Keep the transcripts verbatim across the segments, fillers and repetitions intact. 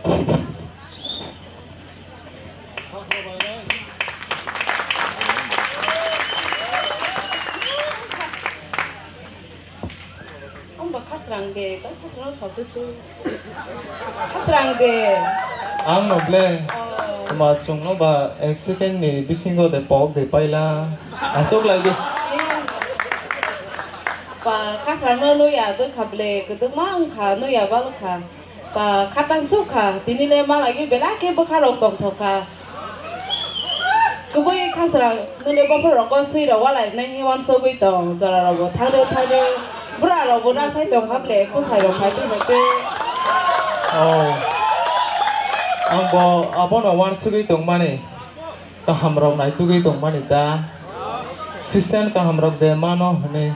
Ang ba khasrang de, tang khasrang sotutu. Khasrang de. Ang no ble. Oh. Tuma chwng no ba ek second ni bisingo de pok de paila. Asok lai de. Ba khasrang no nuya de khable, keduk ma ang kha nuya ba kha. Ba khatang suk kha, tini le ma lagi belai khe bwkha rok tongthok kha. Kubui khasra nule bophor rok sui rok walai nai hi wansugui tong, jora rok bo thangde thangde bura rok bo nasai tong kha ble, khusai rok phai tong kha. Oh. Ang bo abono wansugui tong mani, kaham rok naitugui tong mani ta. Christian kaham rok de mano hwnwi.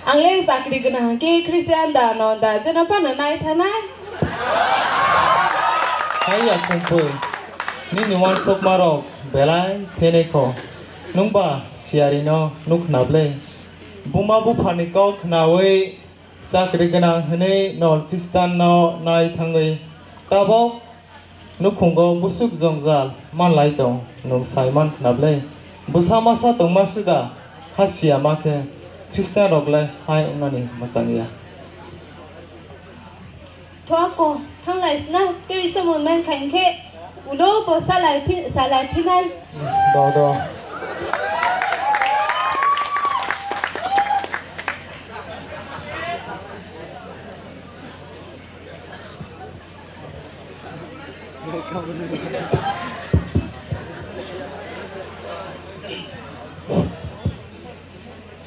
Ang le chakri gwnang hwnkhe Christian da no da jeno phano nai thanai. Hai ya khumpui, nini wansukma rok belai thenai kho. Nwng ba siyari no nuk khna ble. Buma bupha ni kok khnaui chakri gwnang hwnwi nol Christian no nai thangwi tabok Nukhungo busuk jwngjal manlai tong, nwng sai man khna ble. Bwsa masa tongma sida, kha siya ma khe Khristian rok le hai wngnani mwchang ya. Thoako, thanglai sna, tei somon man khain khe, ulo bo salai phi-, salai phinai. Do, do.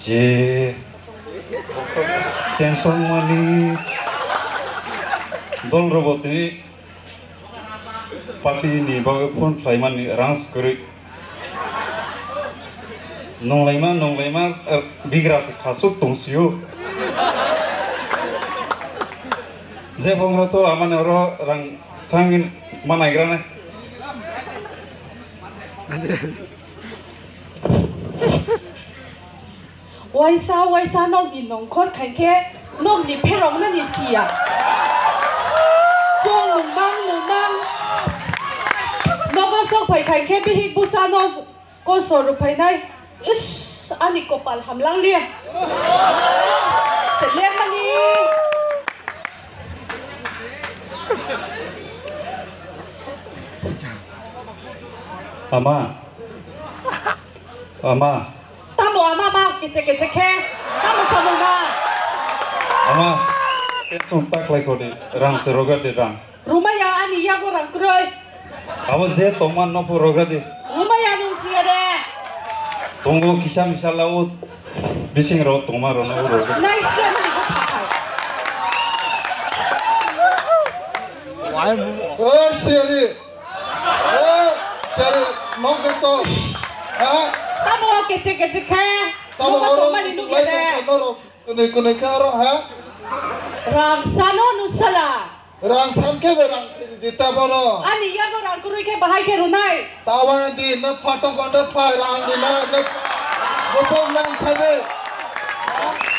Je tension mani dol rogo tini party ni bagwi phone khlai mani rang swkri. Nunglaima, nunglaima, eh, bigra se khasuk tongsio. Je bongra to amani oro rang sangin manaigrana. Waisa, waisa nokni nongkhor khaikhe nokni pheroknani siya. Chwng nungmang, nungmang. Nogo sok phai khaikhe bihik bwsano Kosor rwphainai. Is, ani kopal hamlang liya. Selemani. Ama. Ama. Tamo ama ma kiche kiche khe. Tamo samung ma. Ama. Tension ta khlai kho de. Rang se roga de rang. Rumaya ani yago rang kroi. Abo je tongma no pho roga di. Rumaya nung siya de. Tongo kisa misa lao bising rok tongma rok no roga. Nai siya ni ko thakai. Oi seri. Oi seri. Nok de to. Ha? Tamo kece kece khe. Tamo Numa oro tongma ni nung lai de. Tong norok. Kunui kunui khe oro ha? Rang sano nusala. Rang san khe be rang sini di ta bono. Ani yago rang kurui khe bahai khe runai. Tawa di na phato konda pha rang di na na. Bosong rang sa de.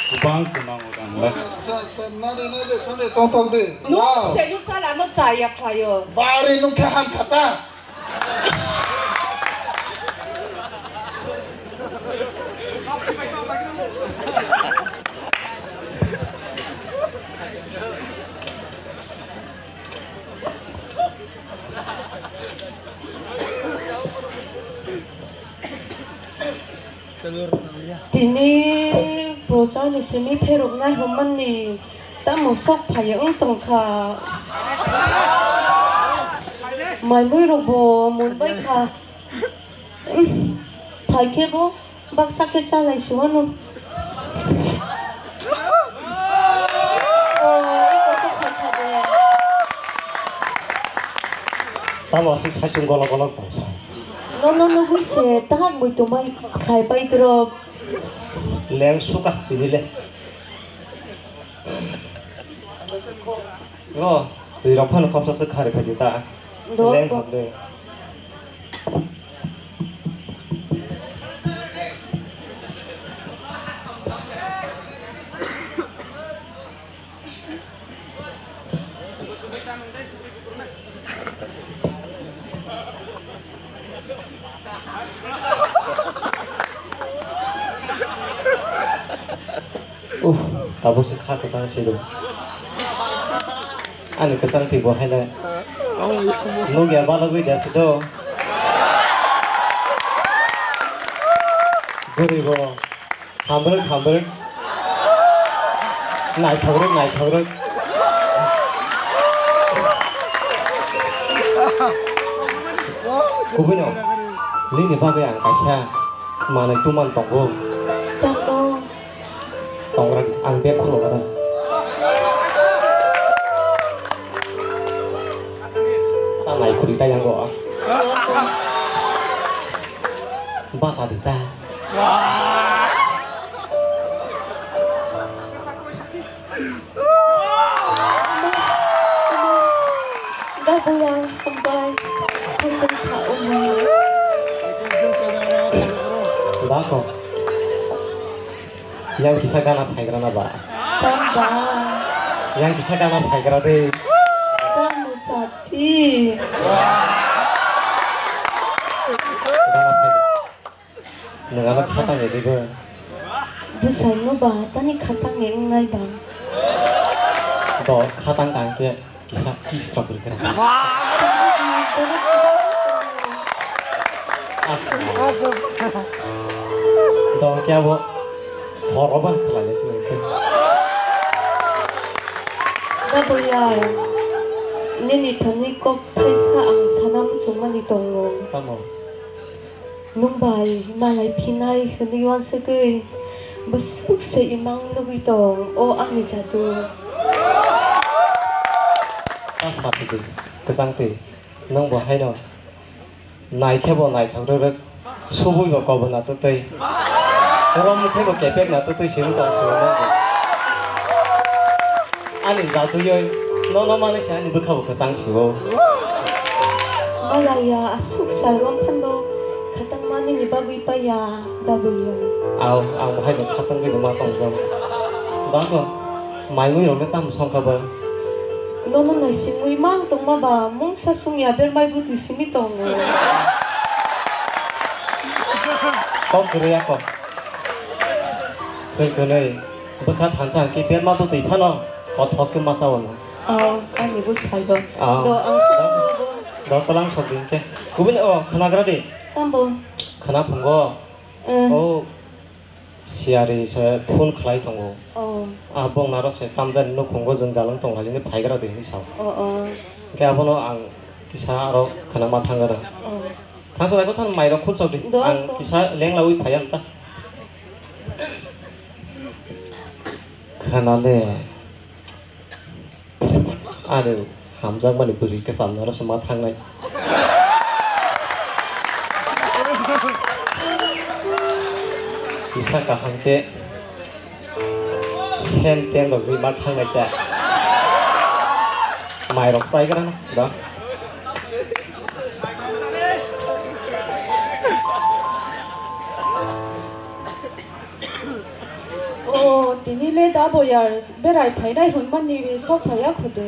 Kubang se nango rang la. Sa sa na de na de khande tong tong de. No se nusala no chaya khlayo. Bari nung khe ham khata. Tini bwsakni simi pheroknai hwnmani tamo sok phaiya wng tongkha. Mai mui rokbo mun bai kha. Phai khe bo baksa khe cha lai si wano. Oh, iko khe phai kha de. Tamo aswk saichung golok golok tongsa. Nono nugui se tahak muitu mai khai pai drop. Leng suka tini le. O, twi rok phano khopsa se khari phai ta. Do. Leng hok de. Uff, tabuk se kha kwchang siro. Ani kwchang twi bo haino. Nugya balogwi da sido. Bwrwi bo. Hambrwk, hambrwk. Naithokrwk, naithokrwk. Kubui no, nini bagwi ang kaisa manwi tuman tongo. Tongo. Tongra di, ang bag khulo aro. Ta nai khuri ta yang go. Basa di ta. Gabulang hambai hanjang kha umui. Bako. Yang kisa gana phaigra na ba? Tamba. Yang kisa gana phaigra de. Tamba sati. Gana phaigra. Nang ano khatang ya dibo. Bwsai no ba tani khatang ya wngnai ba. Do khatang kang ke. Kisa kiss rok rwkha. Dong khe abo horo ban khlai le sini. Da boyar, nini thani kok thaisa ang sana muchungmani tongo. Tamo? Nwng bai malai phinai hwnwi uansugwi bwswk se imang nugwi tong, o ani jadu. Ta sapidi, kwchang twi, nwng bo haino nai khe bo naithok rwrwk, subui bo kobor na twtwi, rom khe bo kepek na twtwi simi tong sio nwng bo. Ani jaduyoi nono manwi se ani bwkha bo kwchang sio. Malaya aswk sa rom phano khatang mani ni bagwi paya da boyar. Aw, ang bo hai bo khatang gwi ma tong jao. Dago, mai mui rok le tam song kha ba. Nono naisingwi mang tongma ba mungsa sungya bermai bwtwi simi tongo. Kok kwrwi ya kok. Chwng kwnwi bwkha thansa hwnkhe berma bwtwi phano kothok khe masa o no. Oh, ani bo saigo. Oh. Do ang. Do, do tlang sok di hwnkhe. Kubui o khwnagra di. Tambo. Khwna phungo. Eh. Oh. Siyari se phone khlai tongo. Oh. Ah, bong naro se tamjani nukhungo jwng jalang tong lai ni phaigra de hinwi sao. Oh, oh. Hwnkhe abono ang kisa aro khwnama thangara. Oh. Thangsa dai kothar mairok khulsok di. Do, ang do. Kisa lenglawi phaiya ta. Khwnale. Ani hamjakmani bwrwi kwcham norok se ma thangnai. Kisa kaham khe sen ten rok ri ma thangnai ta. Mairok chaigra da. O, tini le da boyar berai phainai hwnmani sok phaiya kho de.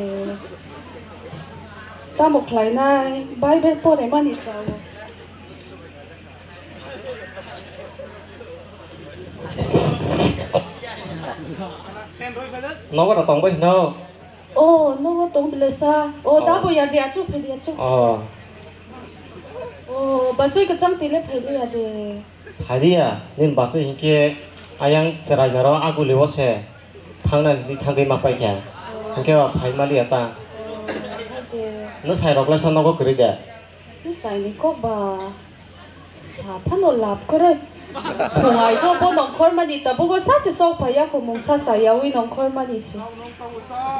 Tamo khlainai, Bible porimani chao. Nogo rok tongbai hino. O, nogo tong bwlesa. O, oh. Da boyar de, achuk phai de, achuk. Oh. O, basui kwchang twi le phai liya de. Phariya, nini basui hinkhe ayang chwrainaro agulio se thangnani hinwi thangwi ma paikha. Hinkhe ba phai maliya ta. Nwsai rok lai sa nogo kwrwi de? Nwsai ni kok ba sa phano lab kwrwi. Phungai no bo nongkhor mani tabugo sa se sok phaiya, kumung sa sa yawi nongkhor mani se.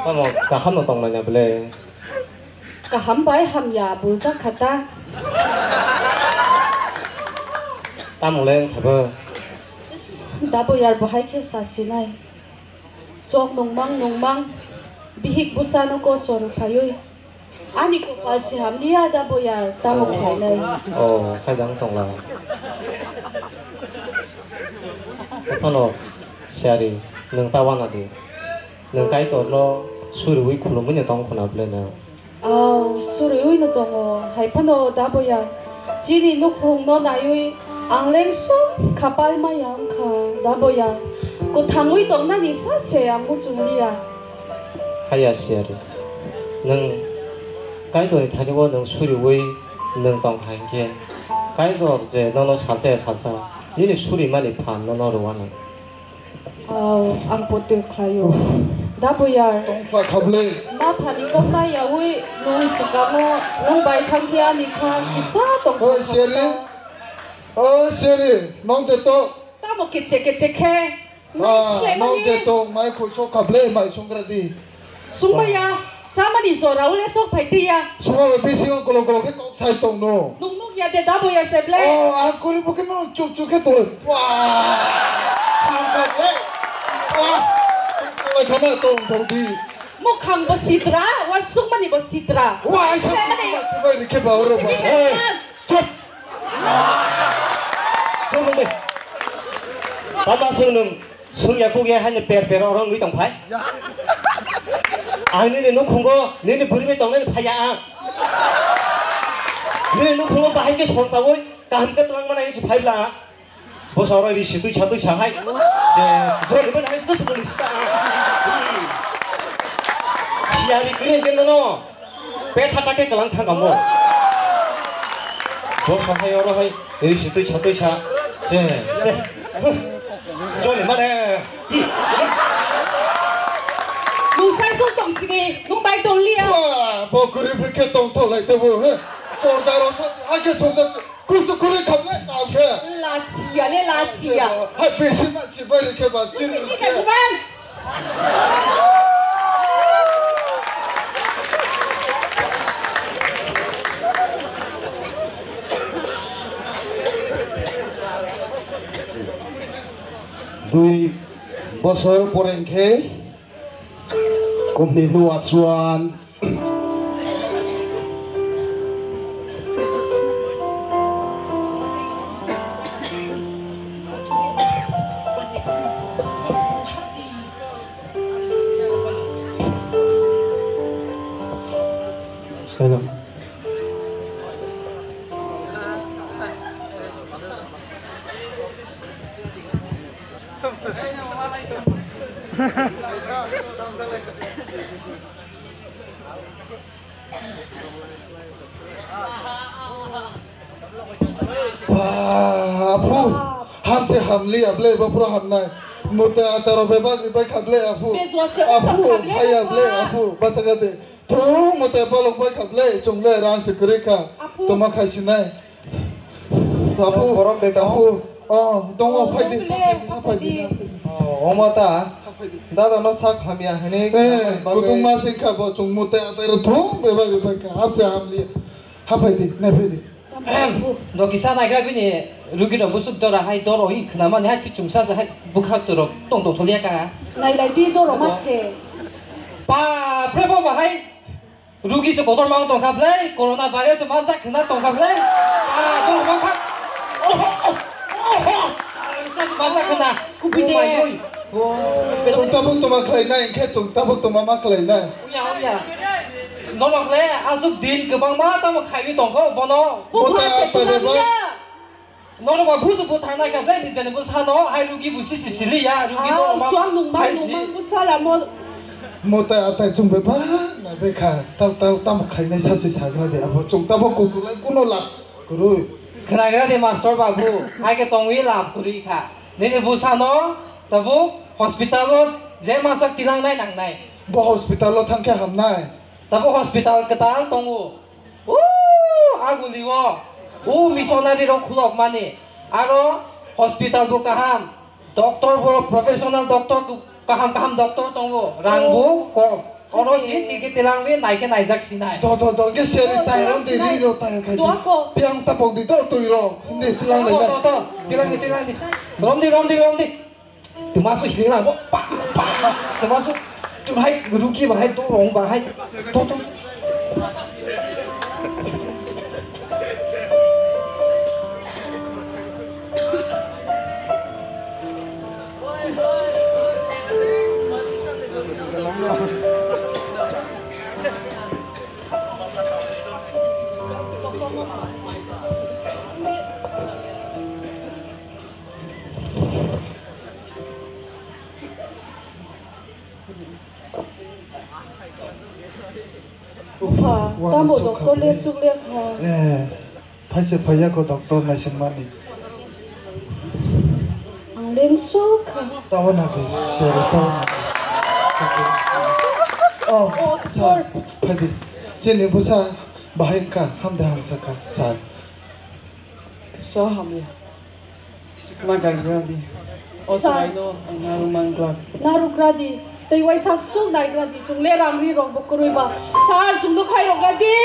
Tamo kaham no tongnai na bwle? Kaham bai hamya bujak kha ta. Tamo le wngkha bo? Is, da boyar bo hai khe sa sinai. Chok nungmang nungmang, bihik bwsa no kosor phaiwi. Ani kopal se hamliya da boyar, tamo khlainai. Oh, khai jang tongla. Phano siyari, nwng ta wana di. Nwng Kaitorno suriwi khulumwino tong khwna bwle nwng. Au, suriui no tongo, hai phano da boya. Chini nukhung no naiui ang leng sok khapal maya wngkha, da boya. Kwthangui tongnani sa se ang muchung liya. Haya siyari, nwng Kaitorni thani o nwng suriui nwng tongkha hinkhe, Kaitor je nono salsa ya salsa, nini surimani phan nono rwano. Au, ang poito khlaio. Uff. Da boyar. Tongkha khablai. Ma phani kok naiyaui nwng swkamo, nwng bai thangkhe ani kha kisa tongkha. Oi, Sherry. Oi, Sherry, nong de to. Tamo kiche kiche khe. Ah, swlaimani. Nong de to, mai khoi sok khablai, mai songkra di. Sungmaya, chamani jora ule sok phai twi ya. Sungma bai bisingo kolok kolok khe kok sai tong no. Nung nuk ya de da boya se ble. Oh, ang kuri bo khe no chuk chuk khe tong. Wah. Khang kha le. Wah. Tong khana tong thong di. Mukhang bo sitra, wa sungmani bo sitra. Wah, ai sa. Swlaimani. Sungma sibai rikhe ba oro ba. Sini kan. Hey. Chop. Chop de. Tama sung nung. Sungya kukya haino per per oro wngwi tongphai. Ang nini nukhungo nini bwrwi bai tongnani phaiya ang. Nini nukhungo bahai khe songsaui kaham khe twlangmani se phaibla ang. Bosa oro ri situi chatui sahai. Je jori bai hai situi situi sita ang. Siyari kwrwi hwnkhe nono. Petha ta khe kwlang thang kamo. Bosa hai oro hai ri situi chatui sa. Se, se. Joli mane. Nung sai sung tong sini, nung bai tong liya. Wah, bo kwrwi bwrwi khe tong thok lai tebo, he. Porda rok sa, ha khe song sa, kusu kwrwi khap lai, kam khe. Lachiya le, lachiya. Hai bisi na sibai rikhe ba, sini Ini rikhe. Kan bukan. Dui bosor pore hwnkhe kumni nuwa chuan. Hello. Ba, aphu, hamse hamli able, bapro hamnai. Mute ataro bebak ribai khable, aphu. Bezwa se Aphu, khable, phaya aphu. Ble, aphu, bachakate. Thung mute balok bai khable, chungle rang se kwrwi kha. Aphu. Toma khaisinai. Aphu, Borom de tong? Aphu. Oh, tongo, phai di, Tongo, phai di, phai di. Oh, omo ta? Phai di. Dada no sak hamya hini. Eh, bagwi. Kutung ma sing kha bo, chung mute atai ro thung, bebak ribai kha. Hamse hamli. Haphai di, nai phai di. Tamo, Ahem. Dokisa naigra bini rugi rok busuk dora hai doro hi khna mani hai twi chungsa se hai bwkhak tu rok tong tong tholiya ka. Nailai di doro ma se. Pa, pre bo bahai rugi se kotor mang tong kha blai, corona virus se manjak khna tong kha blai. Pa, doro mang kha. Oho, oho, oho. Sa se manjak khna. Kupi de. Oh my God. Chwng tabuk toma khlai nai, hwnkhe chwng tabuk toma ma khlai nai. Oya, oya. Norok le aswk din kwbangma tamo khaiwi tongkho bono. Bo Bo ta phai ta ta de ba. Tongya. Norok ba busu bo thangnai kha ble ni jani bo sano hai rugi bo sisi sili ya, rugi Ah, norok ma chuang nung bang hai nung si. Bang bo sala mo. Mo ta atai chwng be ba nai be kha. Tau tau tamo khainai sasi sagra de abo chwng tabuk kukulai kuno lab kwrwi. Khnagra de master babu, hai khe tongwi lab kwrwi kha. Nini bwsano tabuk hospital o je masa tilangnai nangnai. Bo hospital o thangkhe hamnai. Tabuk hospital kwtal tongo. O aguli o. O missionary rok khulok mani. Aro hospital bo kaham. Doctor bo professional doctor kaham kaham doctor tongo. Rang bo kom. Oro si tiki tilangwi naikhe naijak sinai. To, to, to, ke seri tai ro di, ri ro tai khai di. Doa ko. Piang tapok di to, tui ro. Hindi tilang lai. To, to, to. Tilang di, tilang di. Rom di, rom di, rom di. Tuma su hilang bo. Pa, pa. Tuma su. Tu hai rugi bahai to rong bahai. To, to. Uf, tamo doctor le suk le kha. Eh, phaise phaiya ko doctor naisingmani. Ang leng suk kha. Tawa na di, sir, tawa na di. Oh, sir, phai di. Chini bwsa bahai wngkha, hamde hamsa kha, sir. Kisa hamya. Nagar gradi. O sir. Chwraino ang narwk man glak. Narwk gradi. Tei waisa suk nai gradi. Chwng le rang ri rok bo kwrwi ba. Sir, chwngno khai rok gradi.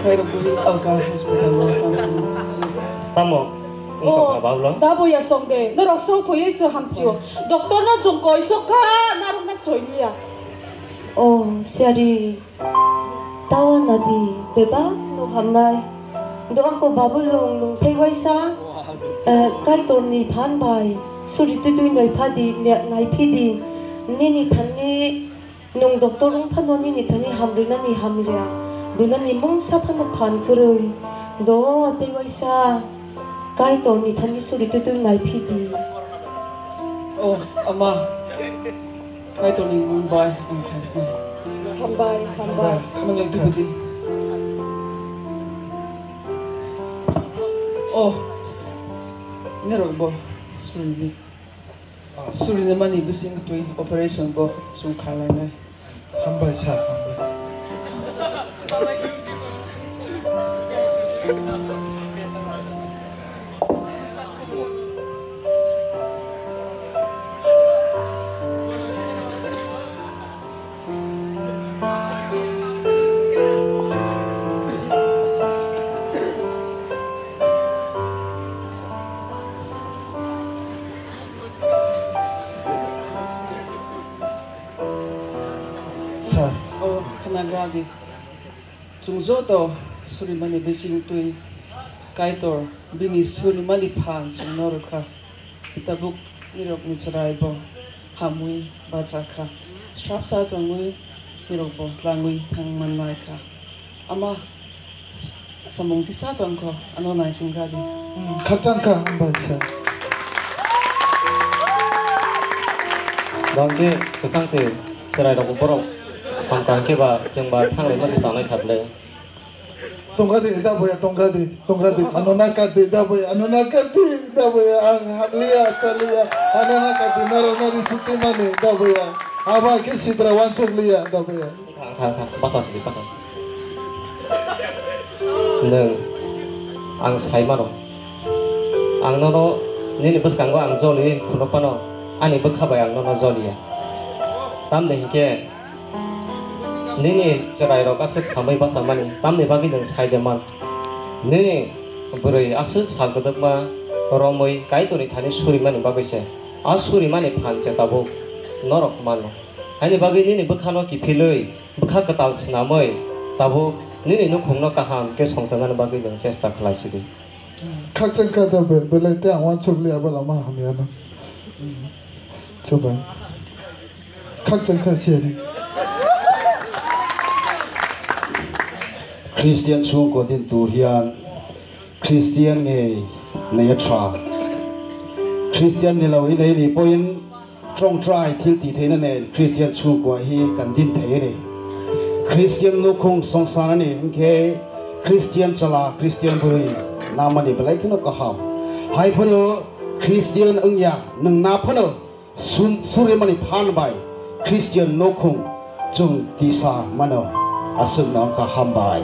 Khairok bwrwi alka hospital o tamo. Tamo? Wngkha Oh, pha bablo? Da boya song de. Norok song thoi se hamsio. Doctor no chwng koi sok kha, narwk na soi liya. Oh, sir. Tawa nadi, bebak no hamnai. Do ako babulung nung tei waisa, eh, Kaitor ni phan bai suri tutui noi phadi, ne-, nai phidi. Nini thani nung doctor wng phano nini thani ham rinani ham ria. Rinani mungsa phano phan kwrwi. Do tei waisa Kaitor ni thani suri tutui nai phidi. Oh, ama. Kaitorni mung bai ang khaisna. Hambai, hambai. Mwnwi tubudi. Oh, norok bo surini. Surini mani bising twi operation bo chwng khlainai. Hambai sir, hambai. Sir. O khwnagradi. Chwng joto surimani bising twi Kaitor bini surimani phan chwngno rwkha. Tabuk nirokni chwrai bo hamwi bacha kha. Srapsa tongwi nirok bo tlangwi thang mannai kha. Ama samung kisa tongkho, ano naising radi. Hmm, khakchang kha, hambai sir. Bangke kwchang twi chwrai rok borok hamkha hwnkhe ba chwng ba thangrwi masa chanai kha ble. Tongkha di, da boya, tongkha di, tongkha di, ano nakar di, da boya, ano nakar di, da boya, ang hamliya, chaliya, ano nakar di, norok nari sukti mani, da boya, aba khe sidra wansuk liya, da boya. Kha, kha, kha, basa sidi, basa sidi. Nwng, ang sai mano. Ang nono nini bwskango ang joli phunuk phano, ani bwkha bai ang nono joliya. Tamni hinkhe nini chwrai rok aswk khamwi basa mani, tamni bagwi nwng sai de man? Nini bwrwi aswk sal kwdwkma romwi Kaitorni thani surimani bagwi se. A surimani phan se tabuk norok mano. Haini bagwi nini bwkhano kiphilwi, bwkha kwtal swnamwi, tabuk nini nukhungno kaham khe songcharnani bagwi nwng chesta khlai sidi. Khakchang kha da be-, belai tei ang uansuk liya bo lama hamyano. Chubai. Khakchang kha siyadi. Christian sungko din tur hian Christian ni naya tha. Christian ni lo hi nei ni poin Tongtwrai thil tithai nani Christian chhungkua hi kan din thai ani. Christian nukhung songsar ani hwnkhe Christian chwla, Christian bwrwi namani belai kheno kaham. Hai phano Christian wngya nwng na phano sun-, surimani phan bai Christian nukhung chwng tisa mano. Aswkno wngkha, hambai.